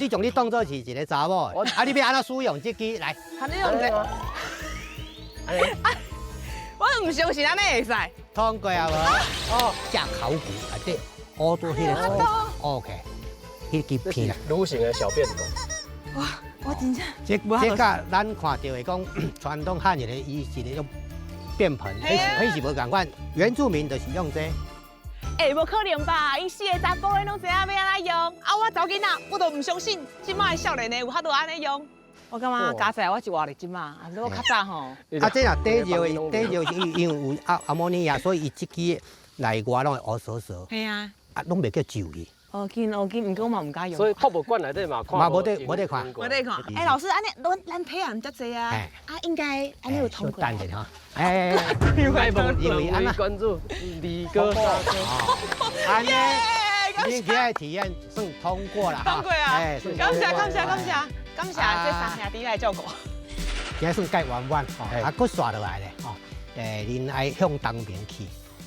你將你當做是一个查某的，啊，你欲按怎使用這支來？按呢用這，我毋相信按呢會使。通過啊無？哦，架考古內底，烏做彼个，OK，彼支片。女性的小便斗。哇，我真正。這這佮咱看著的講傳統漢人的伊是咧用便盆，彼是彼是無仝款，原住民就是用這個。欸，無可能吧？𪜶四个查埔的攏知影欲按怎用，啊，我查某囡仔，我都毋相信，這擺的少年的有法度按呢用。我感覺佳哉我是活佇這擺，啊，我較早吼。啊，這若底尿的底尿，因為有阿摩尼亞，所以伊這支內外攏會烏趖趖。嘿啊。啊，攏袂叫舊去。烏金烏金，毋過我嘛毋敢用。所以博物館內底嘛看。嘛無得無得看。無得看。欸，老師，按呢，咱咱體驗遮濟啊，啊，應該按呢有通過。等下吼。欸，因為關注二哥三哥。按呢，你今日體驗算通過啦。通過啊！感謝感謝感謝感謝這三兄弟來照顧。今日算蓋圓滿，啊，閣紲落來咧，吼，恁愛向東邊去。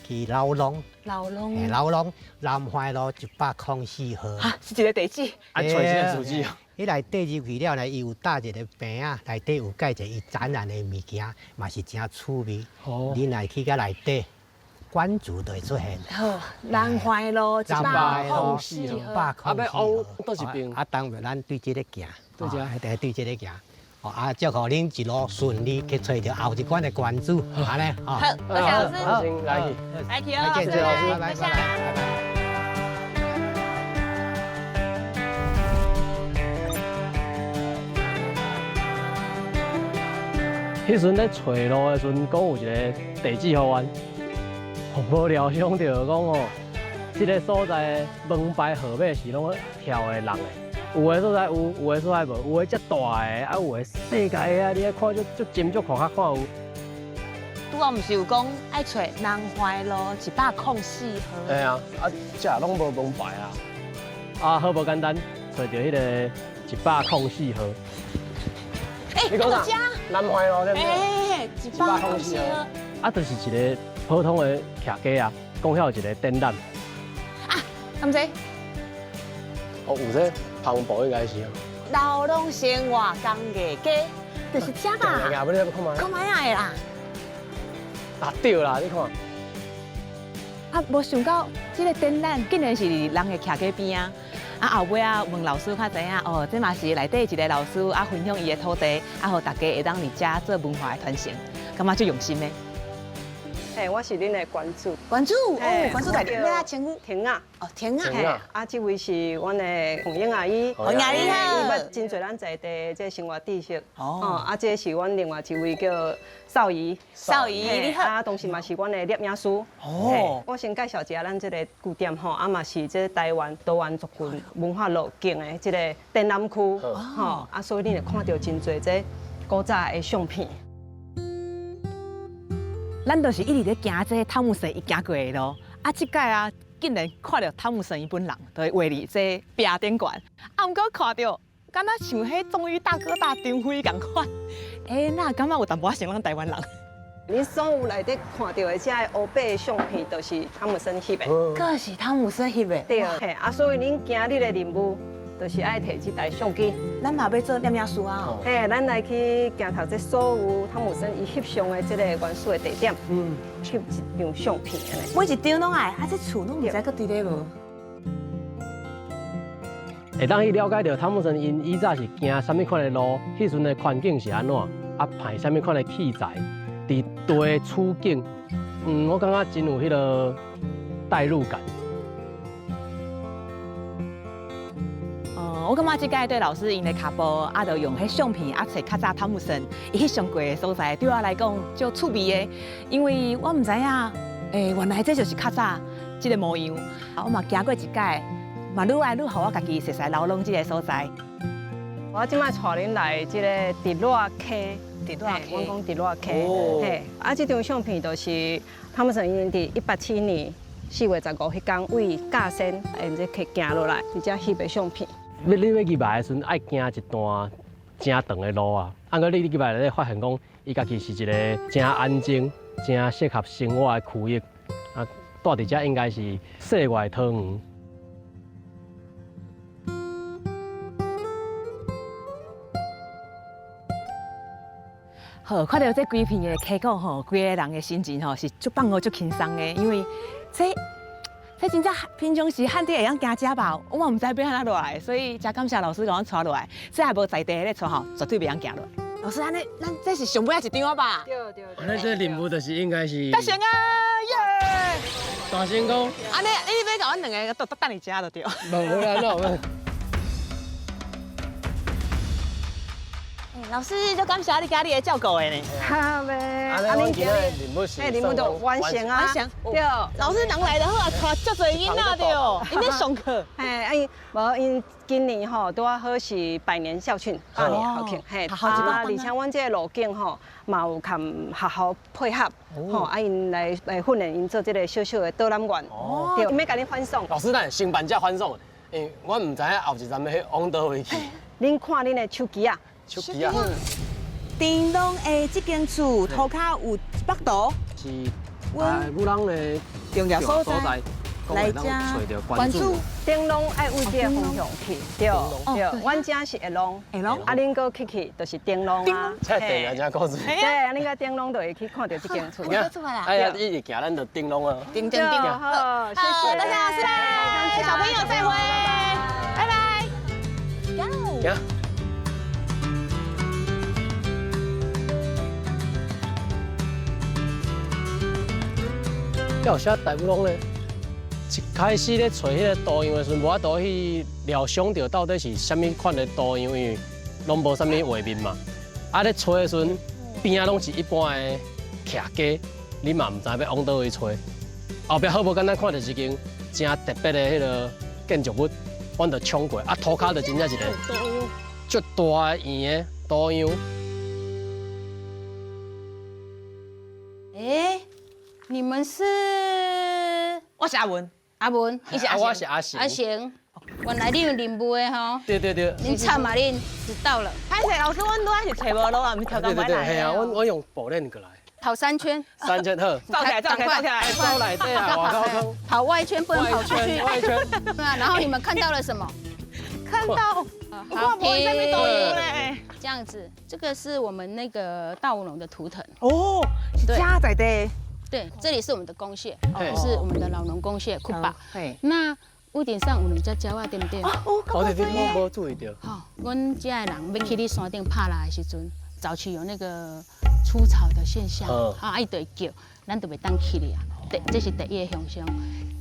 去老龍，老龍，老龍南環路104號。哈，是一个地址。啊，揣這個住址。彼內底入去了呢，伊有搭一个棚仔，內底有蓋一个伊展覽的物件，嘛是誠趣味。哦。恁來去佮內底，關主就會出現。好，南環路104號。百啊，欲往佗一邊？啊，當然咱對這个行，對這。對對這个行。哦，啊，祝福恁一路順利去揣著後一關的關主，按呢，好，多謝老師，來去，來去哦，老師，拜拜，拜拜。彼陣咧揣路的時陣，講有一个地址予阮，無料想著講哦，這个所在的門牌號碼是攏跳的人的。有的所在有，有的所在無，有的遮大个，啊有的細个啊，你愛看足足深足看較看有。拄仔毋是有講愛揣南環路104號？嘿啊，啊，遮攏無門牌啊。啊，好無簡單，揣著彼个104號。欸，你講啥？南環路對不對？欸，104號。啊，就是一个普通的徛家啊，講遐有一个展覽。啊，敢知？哦，有這帆布應該是。老農生活工藝街，就是這吧？啊，欲你看覓。看覓仔的啦。啊對啦，你看。啊，無想到這个展覽竟然是佇人的徛家邊仔。啊，後尾仔問老師才知影，哦，這嘛是內底一个老師啊，分享伊的土地，啊，予大家會當佇遮做文化的傳承，感覺足用心的。嘿，我是恁的館主。館主，哦，館主大名欲按怎稱呼？婷仔。哦，婷仔。嘿，啊，這位是阮的鳳英阿姨。鳳英阿姨好。伊捌真濟咱在地這生活知識。哦。啊，這是阮另外一位叫少儀。少儀你好。啊，同時嘛是阮的攝影師。哦。我先介紹一下咱這个據點吼，啊嘛是這台灣多元族群文化路徑的這个展覽區。吼，啊，所以恁會看著真濟這古早的相片。咱就是一直咧行這个湯姆森伊行過的路，啊，這擺啊，竟然看著湯姆森伊本人，就畫佇這壁頂懸，啊，毋過看著，敢若像彼終於大哥大張飛仝款，欸，哪感覺有淡薄仔像咱台灣人？恁所有內底看著的這个烏白的相片，就是湯姆森翕的。閣是湯姆森翕的。對，嘿，啊，所以恁今日的任務，就是愛提這台相機。咱嘛欲做攝影師啊！嘿，咱來去行頭這所有湯姆森伊翕相的這个元素的地點，翕一張相片按呢。每一張攏愛，啊，這厝攏毋知閣佇咧無？會當去了解著湯姆森𪜶以早是行啥物款的路，彼陣的環境是按怎，啊排啥物款的器材，佇地處境，我感覺真有彼个代入感。我感覺這擺對老師𪜶的跤步，啊，就用彼相片啊，揣較早湯姆森伊翕相過的所在，對我來講足趣味的，因為我毋知影，欸，原來這就是較早這个模樣。啊，我嘛行過一擺，嘛愈來愈予我家己熟悉老攏這个所在。我這擺帶恁來這个直熱溪，直熱溪，阮講直熱溪，嘿，啊，這張相片就是湯姆森𪜶佇187年4月15彼工為甲仙沿這溪行落來，佇遮翕的相片。你欲入來的時陣，愛行一段誠長的路啊！啊，毋過你入來咧，發現講，伊家己是一个誠安靜、誠適合生活的區域。啊，住佇遮應該是世外桃源。好，看著這規片的溪谷吼，規个人的心情吼是足放予足輕鬆的，因為這真正平常時漢地會曉行遮吧，我嘛毋知欲按怎落來，所以誠感謝老師共阮帶落來，這若無在地咧帶吼，絕對袂曉行落來。老師，按呢，咱這是上尾仔一張吧？對對對。咱這任務就是應該是達成啊！耶！大成功。按呢，你欲共阮兩个都等佇遮就對。無啦，那有。老師，足感謝你今日的照顧的呢。好呗。啊，恁今仔任務是？嘿，任務就完成啊。完成。對。老師人來就好啊，帶足濟囡仔對，𪜶咧上課。嘿，啊，無𪜶今年吼拄仔好是百年校慶，百年校慶，嘿，啊，而且阮這个路徑吼嘛有佮學校配合，吼，啊，𪜶來訓練𪜶做這个小小的導覽員，對，欲共恁歡送。老師，咱先辦這歡送，因為我毋知影後一站欲往佗位去。恁看恁的手機啊。手機啊。田龍的這間厝塗跤有北圖，是台母人的重要所在，來遮關注。燈籠愛為這个方向去，對對，阮遮是下龍，下龍，啊，恁閣去去就是燈籠啊。這地啊，這故事。對，啊，恁個燈籠就會去看著這間厝。哎呀，一直行，咱就燈籠啊。燈燈燈，好，謝謝，多謝老師啦，小朋友再會，拜拜。行。有寫台母攏咧，一開始咧揣彼个圖樣的時陣，無法度去料想著到底是啥物款的圖樣，因為攏無啥物畫面嘛。啊，咧揣的時陣，邊仔攏是一般的徛家，你嘛毋知欲往佗位揣。後壁好無簡單看著一間誠特別的彼个建築物，阮就衝過，啊，塗跤就真正一個足大圓的圖樣。欸，你們是？我是阿文，阿文，你是阿我是阿成。阿成，原來你有任務的吼。對對對。恁慘啊，恁遲到了。歹勢，老師，阮拄仔是揣無路啊，毋是跳工對對對，係啊，我用步練過來。跑三圈。三圈好。走起來，走起來，走起來。走內底啊，外口空。跑外圈不能跑出去。外圈。對啊，然後你們看到了什麼？看到。好，停。這樣子，這個是我們那個大武龍的圖騰。哦，對。家在的。對，這裡是我們的公廨，是我們的老農公廨庫巴。那屋頂上有兩隻鳥仔，對不對？哦，對對，我無注意著。好，阮遮的人欲去你山頂拍獵的時陣，早期有那個出草的現象，啊，伊就會叫，咱就袂當去哩啊。這是第一个現象。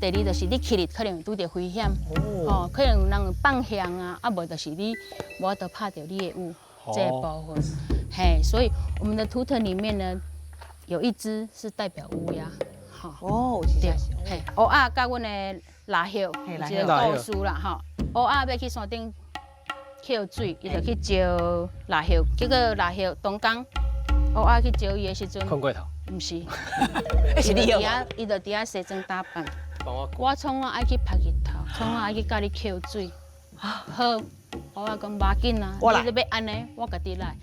第二就是你去哩可能會拄著危險，哦，可能有人放響啊，啊無就是你無法度拍著你的霧這个部分。嘿，所以我們的圖騰裡面呢，有一隻是代表烏鴉，吼哦，對，嘿，烏鴉佮阮的蠟葉有一个故事啦，吼，烏鴉欲去山頂抾水，伊就去招蠟葉，結果蠟葉當工，烏鴉去招伊的時陣，睏過頭，毋是，是你伊就佇遐西裝打扮，我創怎愛去曝日頭，創怎愛去佮你抾水，好，烏鴉講無要緊啊，你欲按呢，我家己來。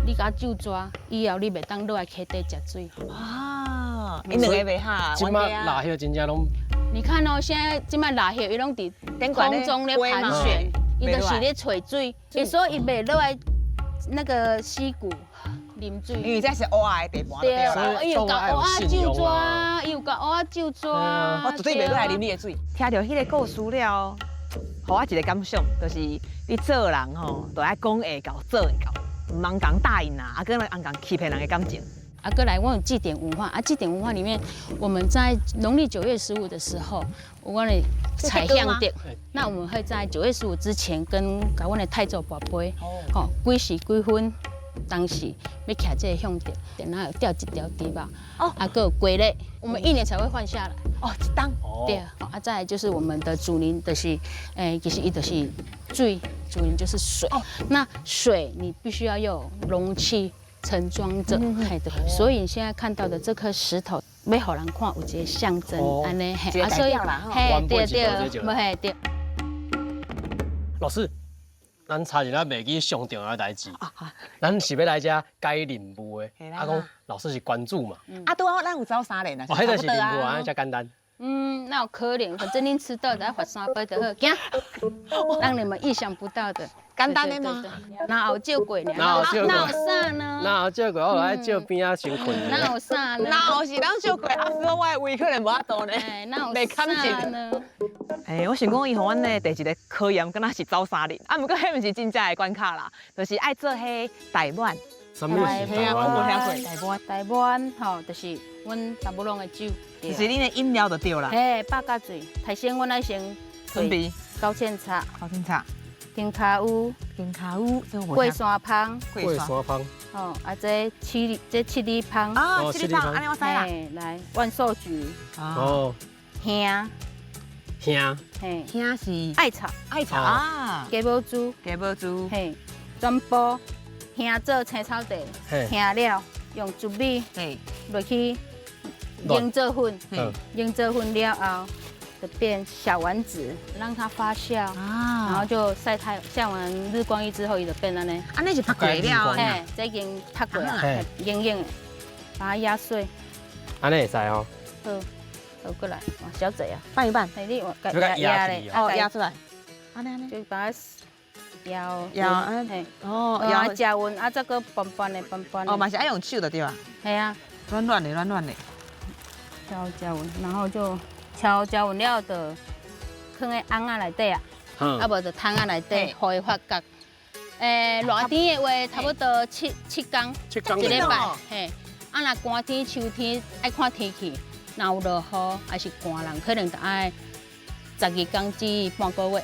你共我咒蛇，以後你袂當落來溪底食水。啊，𪜶兩个袂哈？這擺蠟葉真正攏。你看哦，現在這擺蠟葉伊攏佇空中咧盤旋，伊就是咧揣水，所以伊袂落來那個溪谷啉水。因為這是烏鴉的地盤。對，伊有共烏鴉咒蛇，伊有共烏鴉咒蛇。我絕對袂落來啉你的水。聽著彼个故事了，予我一个感想，就是你做人吼，就愛講會到，做會到。毋通共答應啊，啊，閣來共欺騙人的感情。啊，閣來，我有祭典文化啊，祭典文化裡面，我們在農曆9月15的時候，我們採香的。那我們會在9月15之前跟共阮的太祖跋杯，吼，幾時幾分，當時欲徛這个向燈，然後有吊一條豬肉，哦，啊，閣有雞咧，我們一年才會換下來。哦，一冬。對，啊，再來就是我們的祖靈，就是，其實伊就是水，祖靈就是水。那水你必須要有容器盛裝著，嘿對。所以你現在看到的這顆石頭，欲予人看有一個象徵，按呢，嘿，啊，所以，嘿，對對，無嘿對。老師，咱差一仔袂記上重要的代誌，咱是欲來遮解任務的。啊，講老師是關注嘛。啊，拄好咱有走三連啊。哦，彼個是任務啊，遮簡單。嗯，那有可能，反正恁吃到的，罰三杯就好，行，讓你們意想不到的。簡單的嗎？哪有照過呢？哪有照過哪有啥呢？哪有照過，我來照邊仔先睏。哪有啥呢？哪有是人照過，啊，所以我的胃可能無法度呢。哪有啥呢？欸，我想講伊予阮的第一個考驗，敢若是走3日，啊，毋過彼毋是真正的關卡啦，就是愛做彼大碗。啥物是大我無碗？聽過大碗。大碗吼，就是阮查某攏的酒，就是恁的飲料就對啦。嘿，八角水，頭先阮愛先準備高芡茶、高芡茶、金跤烏、金跤烏、桂山芳、桂山芳，吼，啊，這七里芳，啊，七里芳，按呢我知啦。來，萬壽菊，哦，香，香，嘿，香是艾草，艾草啊，雞母珠，雞母珠，嘿，全部香做青草茶，香了用糯米，落去凝做粉，凝做粉了後就變小丸子，讓它發酵，然後就曬太曬完日光浴之後，伊就變按呢。按呢是曝過了，嘿，這已經曝過啊，硬硬的，把它壓碎。按呢會使哦。好，倒過來，哇，小濟啊，拌一拌。嘿，你壓壓咧，哦，壓出來。按呢按呢，就把它搖搖，嘿，哦，搖加溫啊，這個拌拌的拌拌的。哦，嘛是愛用手的對吧？係啊。軟軟的，軟軟的。敲加溫，然後就敲加溫了，就放喺甕仔內底啊，啊無就桶仔內底，予伊發酵。熱天的話，差不多七工，七工一禮拜。嘿，啊若寒天、秋天愛看天氣，若有落雨，還是寒人，可能就愛12工至半個月。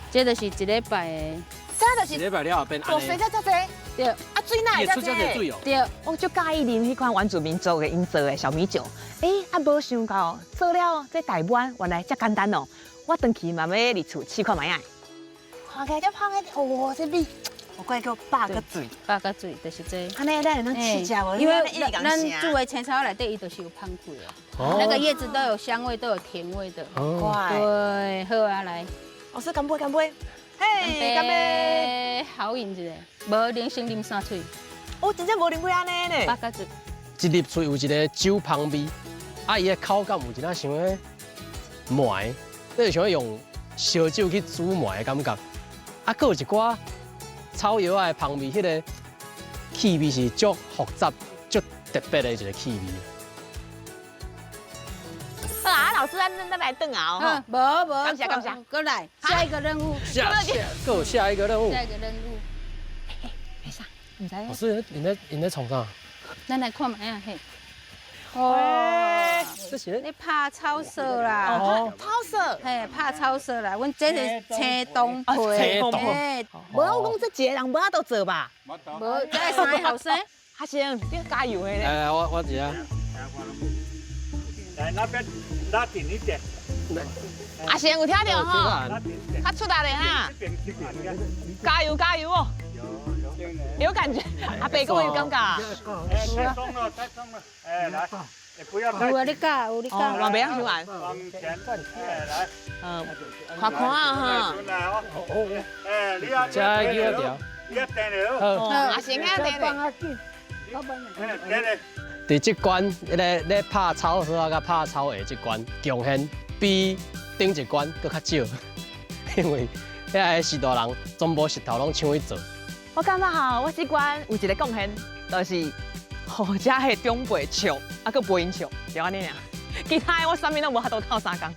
這就是一禮拜的。這就是一禮拜了後變。哦，水才遮濟。對。啊，水哪會遮濟？水哦。對。我足佮意啉彼款原住民族的𪜶做的小米酒。欸，啊，無想到做了這大碗原來遮簡單哦。我轉去嘛欲入厝試看覓仔。看起來遮芳的，哇，這味，我怪叫百個水。百個水就是這。按呢，咱會當試食無？因為咱煮的青草內底，伊就是有芳氣的。那個葉子都有香味，都有甜味的。哦。對，好啊，來。老師乾杯，乾杯。嘿，乾杯！好飲一下，無啉先啉三喙。我真正無啉過按呢呢。八角水。一入喙有一個酒芳味，啊，伊的口感有一仔像咧糜，你就像用燒酒去煮糜的感覺。啊，閣有一寡草藥仔的芳味，彼個氣味是足複雜、足特別的一個氣味。好啊，老師，咱來轉啊！嗯，無無，感謝感謝，過來，下一個任務。下下，閣有下一個任務。下一個任務。沒啥，毋知。老師，𪜶咧創啥？咱來看覓仔嘿。哦，這是咧拍草趖啦。哦，草趖。嘿，拍草趖啦。阮這是青銅皮。青銅。無，我講這一個人無法度做吧？無，這三個後生。阿生，你加油的咧。來來，我一下。來那邊拉緊一點。阿賢有聽著吼？較出力的哈！加油加油哦！有感覺，阿伯閣有感覺。太鬆了，太鬆了。哎，來，不要太。有啊，你教，有你教。嘛袂曉傷往前，哎，來。嗯，看看啊哈。哎，你要。這個條。你要等了。好。阿賢遐等咧。等咧。佇這關，彼个咧拍草趖仔佮拍草鞋這關，貢獻比頂一關閣較少，因為遐个序大人全部石頭攏搶去做。我感覺吼，我這關有一個貢獻，就是予遮的長輩笑，啊閣陪𪜶笑，就按呢爾。其他的我啥物攏無法度鬥相共。